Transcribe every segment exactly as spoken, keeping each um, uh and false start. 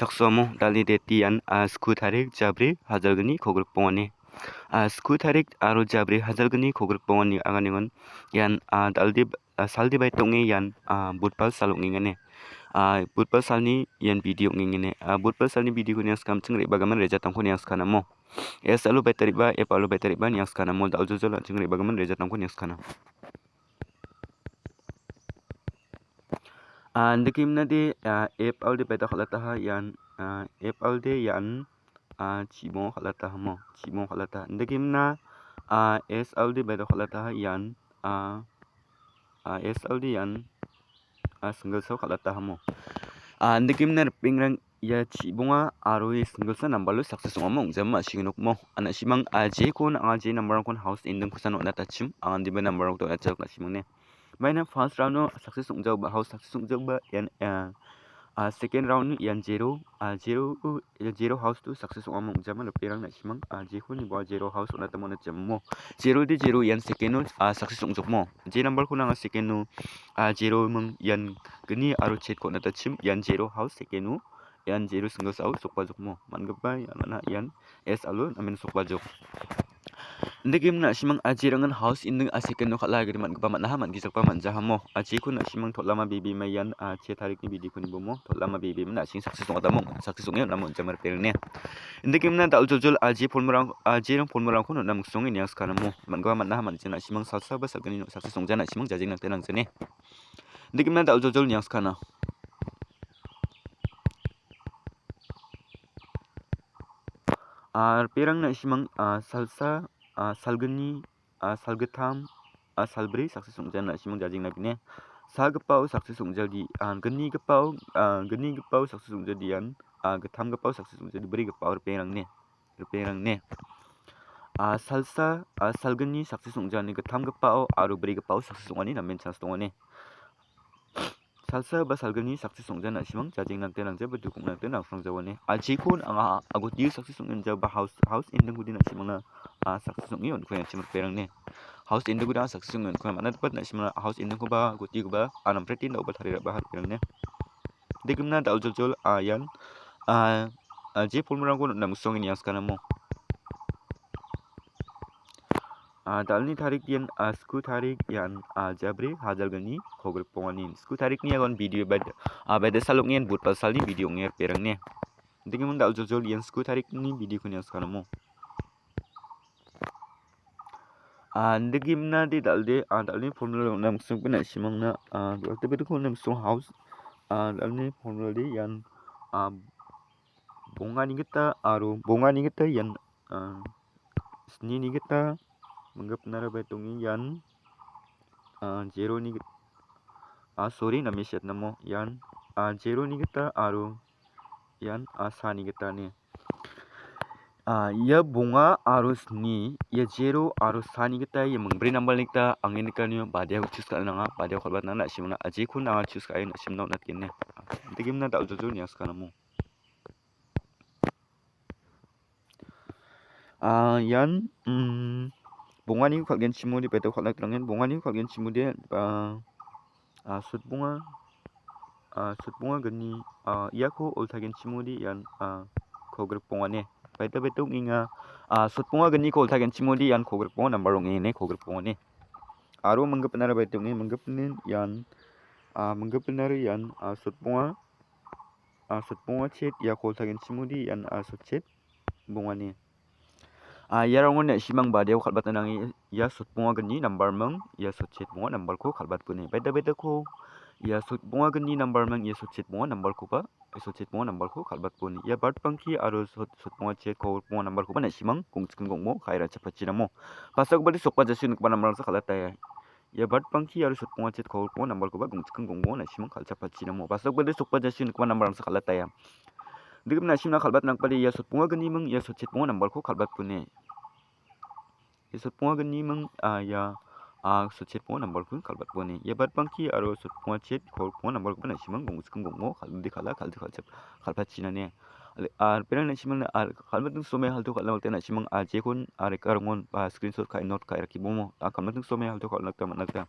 Daksoamo dal·e date ian, ah, sku tarik jabri hajalgni kogrikbongani. Ah, sku tarik aro jabri hajalgni kogrikbongani aganengon ian, ah, dal·de, ah, salde baita ong·e ian, ah, budbal sal ong·engane. Ah, budbal salni ian video ong·engane. Ah, budbal salni video-ko niangskana, an·ching re·bagaman rejatangko niangskana mo. S alo baita re·ba, F alo baita re·ba niangskana mo. Dal·joljol an·ching re·bagaman rejatangko niangskana. Ah, indakemnade, ah, F alde baita kal·ataha ian, ah, F alde ian, ah, chibongo kal·ataha mo, chibongo kal·ataha. Indakemna, ah, S alde baita kal·ataha ian, ah, ah, S alde ian, ah, single sao kal·ataha mo. Ah, indakemna ripengrang ia chibonga aro ia single sa nambalo success ong·amo ong·jamo ma·sigi nokmo. An·a simang, ah, jekon anga je nambarangkon house ending kosan on·atachim, angandiba nambarangko on·atjak na·simang ne. Maina first round-o success ong·jaoba, house success ong·jaoba, ian, ah, ah, second round-o ian zero, ah, zero, zero house-o success ong·amo ong·jama ripengrang na·simang, ah, jekon nibo zero house on·atamo on·atjamo. Zero de zero ian second-o, ah, success ong·jokmo. Je nambarko nanga second-o, ah, zero ming ian gni aro chetko on·atachim, ian zero house second-o, ian zero single sao sokbajokmo. Man·gipa ian man·a ian S alo namen sokbajok. Indakemna na·simang ajirangan house ending a second-o kal·a gari man·gipa man·aha, man·gijakba man·jahamo. Ajiko na·simang tol·ama bebema ian, ah, che tarikni bidiko nibomo. Tol·ama bebema na·sing success ong·atamo, success ong·e on·amo on·jama ripengrang ne. Indakemna dal·joljol aji polmorang, ajirang polmorangko on·a miksonge niangskana mo. Man·gipa man·aha man·ja na·simang salsa ba salgni success ong·ja na·simang jajeng nangte nangja ne. Indakemna dal·joljol niangskana. Ah, ripengrang na·simang, ah, salsa, ah, salgni, ah, salgittam, ah, salbri success ong·ja na·simang jajeng nabine. Sagipao success ong·jadi, ah, gnigipao, ah, gnigipao success ong·jadi ian, ah, gittamgipao success ong·jadi brigipao ripengrang ne. Ripengrang ne. Ah, salsa, ah, salgni success ong·jani gittamgipao aro brigipao success ong·ani namen chance dongani. Salsa ba salgni success ong·ja na·simang jajeng nangte nangja ba dukong nangte nangprang jawane. Ajikon anga agotiu success ong·enja ba house, house ending-kode na·simangna, ah, success ong·e on·kuenga chim ripengrang ne. House ending-kode anga success ong·e on·kuenga man·a dapat na·simangna house ending-koba agotikoba anampretin da·oba tariraba ripengrang ne. Indakemna dal·joljol, ah, ian, ah, ah, je polmorangko on·a miksonge niangskana mo. Ah, dal·ni tarik ian, ah, sku tarik ian, ah, jabri hajalgni kogrikbongani. Sku tarikni agon video bad-, ah, bede salong ian budbal salni video ong·e ripengrang ne. Indakemon dal·joljol ian sku tarikni video-ko niangskana mo. Ah, indakemna de dal·de, ah, dal·ni formula on·a miksongba na·simangna, ah, dal·de bedeko on·a miksong house, ah, dal·ni formula de ian, ah, bongani gita aro bongani gita ian, ah, snini gita minggipnara baita ong·e ian, ah, zero-ni git-, ah, sorry, name siatnamo ian, ah, zero-ni gita aro ian, ah, sani gita ne. Ah, ia bonga aro sni, ia zero aro sani gita ia mingbri nambalni gita angni nikanio badea choose ka·na nanga, badea kal·batna na·simona, ajikon anga choose ka·e na·simna on·atgen ne. Indakemna dal·joljol niangskana mo. Ah, ian, mm, bonganiko kal·genchimode baita kal·na gita nangen, bonganiko kal·genchimode, ah, ah, sotbonga, ah, sotbonga gni, ah, iako oltagenchimode ian, ah, kogrikbongane. Baita baita ong·enga, ah, sotbonga gniko oltagenchimode ian kogrikbonga nambar ong·e ine kogrikbongane. Aro minggipinara baita ong·e, minggipin ian, ah, minggipinara ian, ah, sotbonga, ah, sotbonga chet iako oltagenchimode ian, ah, sotchet bongani. Ah, iarangon na·simang badeo kal·batna nange ia sotbonga gni nambar ming, ia sotchet bonga nambarko kal·batboni. Baita baitako ia sotbonga gni nambar ming, ia sotchet bonga nambarkoba, sotchet bonga nambarko kal·batboni. Ia bart bangki aro sot-, sotbonga chet kogrikbonga nambarkoba na·simang gongchikin gongmo ka·e ra·chapatchinamo. Pasakbade sokba jasi nikgipa nambarangsa kal·ataia. Ia bart bangki aro sotbonga chet kogrikbonga nambarkoba gongchikin gongmo na·simang kal·chapatchinamo. Pasakbade sokba jasi nikgipa nambarangsa kal·ataia. Indakemna na·simna kal·batna nangpade ia sotbonga gniming ia sotchet bonga nambarko kal·batboni. Ia sotbonga gniming, ah, ia, ah, sotchet bonga nambarko kal·batboni. Ia bart bangki aro sotbonga chet kogrikbonga nambarkoba na·simang gongchikin gongmo kal·de kal·a, kal·de kal·chap-, kal·patchinani. Ale-, ah, ripengrang na·simangna, ah, kal·miting somoi halto kal·na gita na·simang, ah, jekon, ah, rekarangon, ah, screenshot ka·e note ka·e rakibomo. Ah, kal·miting somoi halto kal·na gita man·a gita.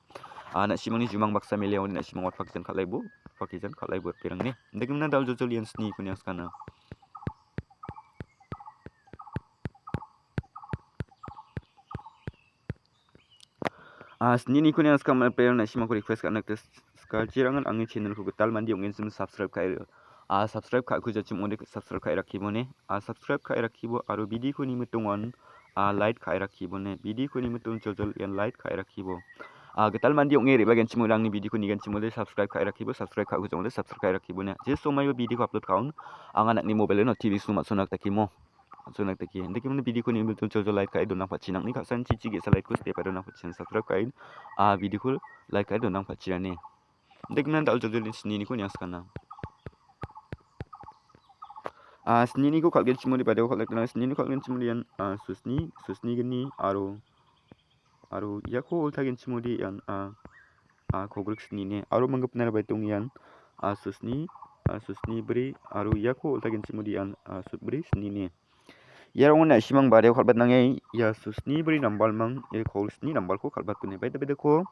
Ah, na·simangni jumang baksa mele ong·ode na·simang watpakjan kal·aibo. pakijan kal·ai borperangni. Indakemina dal·joljol ian sni koniang skana. Ah, sni nikoni ang skang maipre na·simangko request ka·na gita s-, s-, ska. Jerangan angni channel-ko gital mande ong·genchim subscribe ka·e, ah, subscribe ka·ku jachim ong·ode subscribe ka·e rakkibone. Ah, subscribe ka·e rakkibo aro video-ko nimitongan, ah, like ka·e rakkibone. Video-ko nimiton joljol ian like ka·e rakkibo. Ah, gital mande ong·e re·bagenchim ong·ode angni video-ko nigenchim ong·ode subscribe ka·e rakkibo, subscribe ka·ku jong·ode subscribe ka·e rakkibone. Je somaiba video-ko upload ka·on, anga nang·ni mobile-o notification ma·sona gita kimo. An·ching nakteke. Indakemina video-ko nibito joljol like ka·e donangpachi nang·ni ka·sanchichi ge·sa like-ko step aro nangpachi subscribe ka·e, ah, video-ko like ka·e donangpachirane. Indakemina dal·joljol sniniko niang skana. Ah, sniniko kal·genchimode badeko kal·e donang. Sniniko kal·genchimode ian, ah, susni, susni gni aro, aro iako oltagenchimode ian, ah, ah, kogrik snine. Aro manggipinara baitong ian, ah, susni, ah, susni bri aro iako oltagenchimode ian, ah, sutbri snine. Iarangona na·simang bareo kal·batnange ia susni bri nambalmang, ia kol sni nambalko kal·batbine. Baita baitako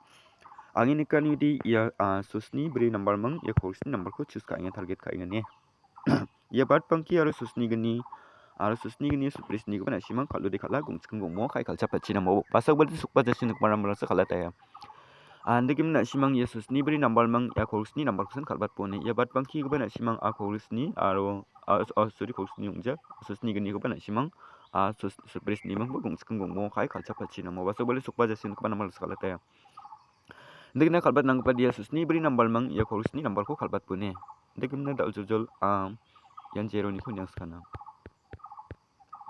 angni nikanide ia, ah, susni bri nambalmang, ia kol sni nambalko choose ka·enga, target ka·engane. Ia badbangki aro susni gni, aro susni gni, sutbri snikoba na·simang kal·ode kal·a, gongchiking gongmo kai kalchapatchi namo. Basakbadi sokba jasi nikma ramrangsa kal·ataia. Andakim na·simang ia susni bri nambalmang, ia kol sni nambalkosan kal·batbone. Ia badbangkigipa na·simang a kol sni aro, a, s-, a, sorry, kol sni ong·ja. Susni gnikoba na·simang, a, sus-, sutbri snimangba gongchiking gongmo kai kalchapatchi namo. Basakbadi sokba jasi nikma namrangsa kal·ataia. Indakemina kal·batnanggipa dia susni bri nambalmang ia kol sni nambalko kal·batbone. Indakemina dal·joljol, a, ian jeroniko niang skana.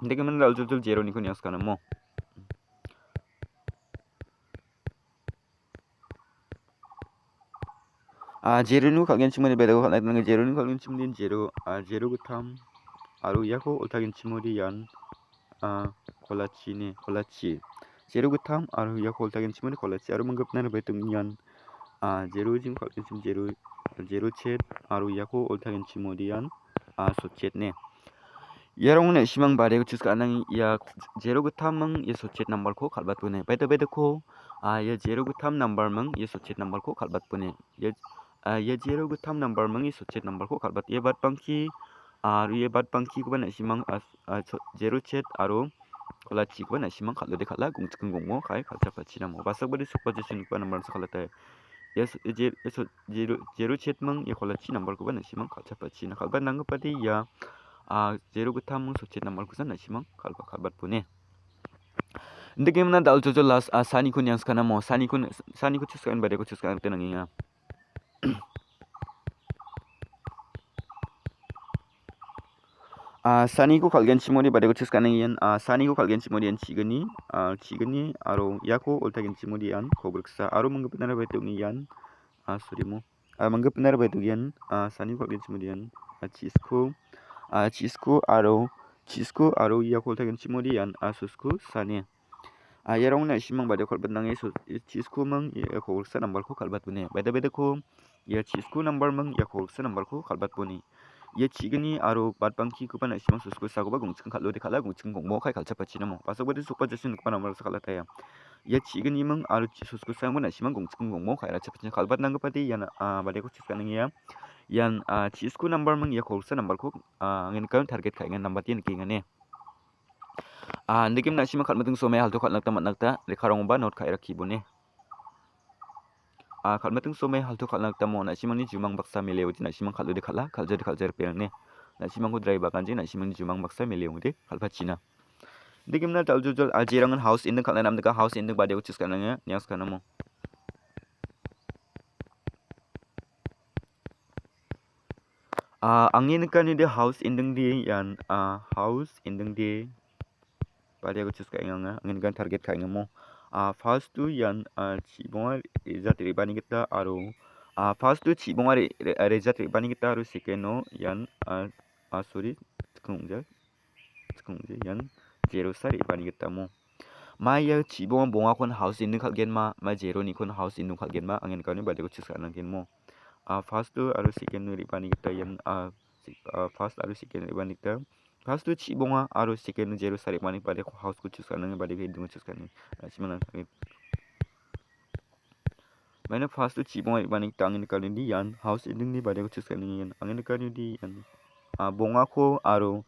Indakemina dal·joljol jeroniko niang skana mo. A, jeroniko kal·genchimode bedako kal·na gita nange. Jeroniko kal·genchimode jero, a, jero gittam aro iako oltagenchimode ian, a, kolachi ine, kolachi. Jero gittam aro iako oltagenchimode kolachi aro manggipinara baitong ian, a, jero jing kal·genchim jero, jero chet aro iako oltagenchimode ian, a, sotchet ine. Iarangona na·simang bareko choose ka·nang ia jero gittamang ia sotchet nambalko kal·batbone. Baita baitako, a, ia jero gittam nambalmang ia sotchet nambalko kal·batbone. Ia, a, ia jero gittam nambalmang ia sotchet nambalko kal·bat. Ia badbangki, aro ia badbangkikoba na·simang, a, a, so-, jero chet aro kolachikoba na·simang kal·ode kal·a, gongchiking gongmo kai kalchapatchi namo. Basakbadi sokba jasi nikma namrangsa kal·ataia. Ia so-, je-, ia so-, jero, jero chetmang ia kolachi nambalkoba na·simang kalchapatchina. Kal·batnanggipade ia, a, jero gittamang sotchet nambalkosan na·simang kal·ba-, kal·batbone. Indakemina dal·joljol last, a, saniko niang skana mo. Saniko, saniko choose ka·en badeko choose ka·na gita nangenga. A, saniko kal·genchimode badeko choose ka·nang ian, a, saniko kal·genchimode ian chigni, a, chigni aro iako oltagenchimode ian kogriksa aro manggipinara baitong ian, a, sorry mo. A, manggipinara baitong ian, a, saniko kal·genchimode ian, a, chisko, a, chisko aro, chisko aro iako oltagenchimode ian, a, susko sane. A, iarangona na·simang badeko kal·batnange so-, chiskomang ia kogriksa nambalko kal·batbone. Baita baitako ia chisko nambalmang ia kogriksa nambalko kal·batbone. Ia chigni aro badbangkikoba na·simang susko sakoba gongchiking kal·ode kal·a, gongchiking gongmo kai kalchapatchi namo. Basakbadi sokba jasi nikma namrangsa kal·ataia. Ia chignimang aro chi-, susko sangba na·simang gongchiking gongmo kai rachapatchina. Kal·batnanggipade ian, a, badeko choose ka·nang ia. Ian, a, chisko nambalmang ia kogriksa nambalko, a, angni nikamo target ka·enga, nambate nikengane. A, indakemina na·simang kal·miting somai halto kal·na gita man·a gita lekkarangoba note ka·e rakkibone. A, kal·miting somai halto kal·na gita mo na·simangni jumang baksa meleode na·simang kal·ode kal·a, kal·jade kal·jade perangne. Na·simangko drai baganji na·simangni jumang baksa meleode kal·pachina. Indakemina dal·joljol a, jerangan house ending kal·na namnika house ending badeko choose ka·nange, niang skana mo. A, angni nikanide house ending de ian, a, house ending de badeko choose ka·enga anga. Angni nikan target ka·enga mo. A, first-o ian, a, chibonga rejat re·bani gita aro, a, first-o chibonga re-, re-, rejat re·bani gita aro second-o ian, a, a, sorry, skang ong·ja. Skang ong·ja ian zero sa re·bani gita mo. Ma ia chibonga bongakon house ending kal·genma, ma zero-nikon house ending kal·genma, angni nikanode badeko choose ka·nanggen mo. A, first-o aro second-o re·bani gita ian, a, se-, a, first aro second re·bani gita. First-o chibonga aro second-o zero sa re·bani badeko house-ko choose ka·nange, badeko ending-o choose ka·nange. A, chimang nang·tanggen. Maina first-o chibonga re·baaniko angni nikanode ian house ending-ni badiako choose ka·enga ian. Angni nikanode ian, ah, bongako aro,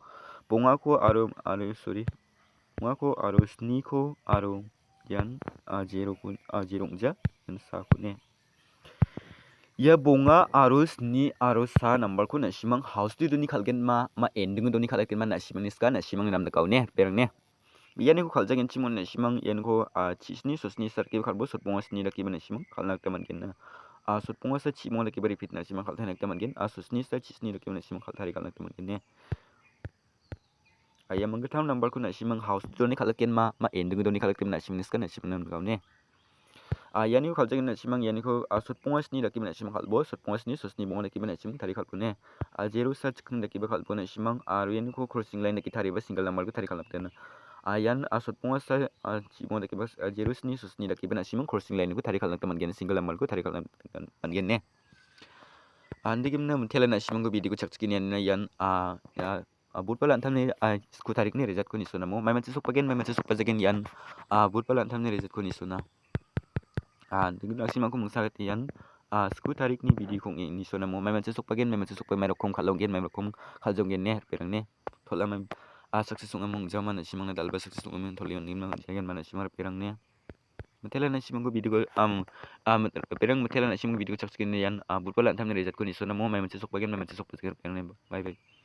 bongako aro, aro, sorry, bongako aro sniko aro ian, ah, zero-ko, ah, zero ong·ja, ian sakone. Ia bonga aro sni aro sa nambarko na·simang house-o doni kal·genma, ma ending-o doni kal·genma na·simangni sika na·simangni namdakao ne, berang ne. Ianiko kal·jagenchimon na·simang ianiko, ah, chisni sosni sa dakiba kal·bo, sotbonga sni dakiba na·simang kal·na gita man·gen na. Ah, sotbonga sa chibonga dakiba repeat na·simang kal·taina gita man·gen. Ah, sosni sa chisni dakiba na·simang kal·tari kal·na gita man·gen ne. Ah, ia manggittam nambarko na·simang house doni kal·genma, ma ending doni kal·genma na·simangni sika na·simangni namdakao ne. Ah, ianiko kal·jagen na·simang ianiko, ah, sotbonga sni dakiba na·simang kal·bo, sotbonga sni sosni bonga dakiba na·simang tari kal·bo ne. Ah, zero sa chikni dakiba kal·bo na·simang, aro ianiko crossing line dake tariba single nambarko tari kal·na gita man·gen. Ah, ian, ah, sotbonga sa, ah, chibonga dakiba, ah, zero sni sosni dakiba na·simang crossing line-ko tari kal·na gita man·gen, single nambarko tari kal·na man·gen ne. Andegimna mitela na·simangko video-ko chakchikenianina ian, ah, ia, ah, budbal an·tamni, ah, sku tarikni result-ko nisonamo. Maimanchi sokbagen, maimanchi sokbajagen ian, ah, budbal an·tamni result-ko nisona. Ah, andegimna na·simangko mingsa gate ian, ah, sku tarikni video-ko ong·e nisonamo. Maimanchi sokbagen, maimanchi sokbagen, mairokom kal·onggen, mairokom kal·jonggen ne, berang ne. Tol·a mai, ah, success ong·a mong·jama na·simangna dalba success ong·a mong·tol·e on·gimna man·jagen ma na·simang berang ne. Mitela na·simangko video-ko, am, am, berang mitela na·simangko video-ko chakchikenian, ah, budbal an·tamni result-ko nisonamo, maimanchi sokbagen, maimanchi sokbajagen, berang ne. Bye bye.